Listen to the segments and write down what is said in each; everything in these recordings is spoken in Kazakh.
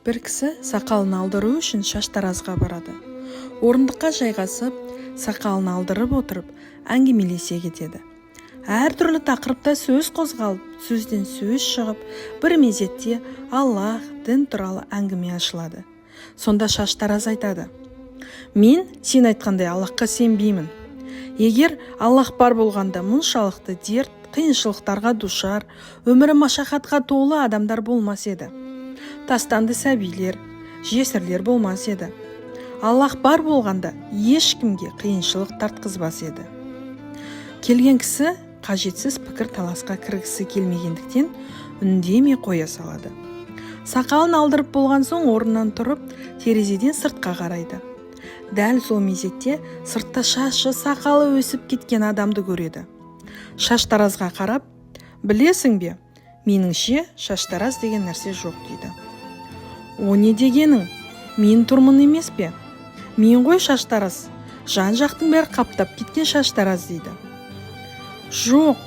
Бір кісі сақалын алдыру үшін шаштаразға барады. Орындыққа жайғасып, сақалын алдырып отырып, әңгімелесе кетеді. Әртүрлі тақырыпта сөз қозғалып, сөзден сөз шығып, бір мезетте Аллах, дін туралы әңгіме ашылады. Сонда шаштараз айтады: «Мен сен айтқандай Аллахқа сенбеймін. Егер Аллах бар болғанда, мұншалықты дерт, қиыншылықтарға душар, өмірі машақатқа толы адамдар болмас еді. Тастанды сәбилер, жесірлер болмас еді. Аллах бар болғанда, ешкімге қиыншылық тартқызбас еді». Келген кісі қажетсіз пікір таласқа кіргісі келмегендіктен, үндемей қоя салады. Сақалын алдырып болған соң, орнынан тұрып, терезеден сыртқа қарайды. Дәл сол мезетте сыртта шашы, сақалы өсіп кеткен адамды көреді. Шаштаразға қарап: «Білесің бе, меніңше, шаштараз деген нәрсе жоқ», – дейді. «О не дегенің? Мен тұрмын емес пе? Мен ғой шаштараз, жан жақтың бәрі қаптап кеткен шаштараз», – дейді. «Жоқ,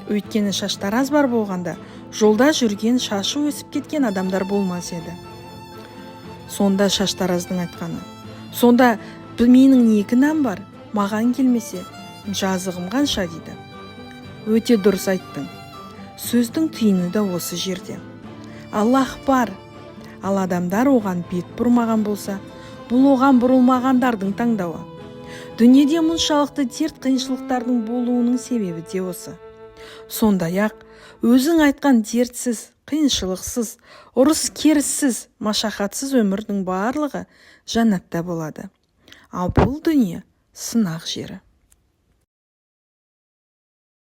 өйткені шаштараз бар болғанда, жолда жүрген шашы өсіп кеткен адамдар болмас еді». Сонда шаштараздың айтқаны: «Сонда менің не кінәм бар? Маған келмесе, жазығым қанша?» – дейді. «Өте дұрыс айттың. Сөздің түйіні де осы жерде. Аллах бар, ал адамдар оған бет бұрмаған болса, бұл оған бұрылмағандардың таңдауы. Дүниеде мұншалықты дерт, қиыншылықтардың болуының себебі де осы. Сондай ақ өзің айтқан дертсіз, қиыншылықсыз, ұрыс керіссіз, машақатсыз өмірдің барлығы жәннатта болады. Ал бұл дүние – сынақ жері».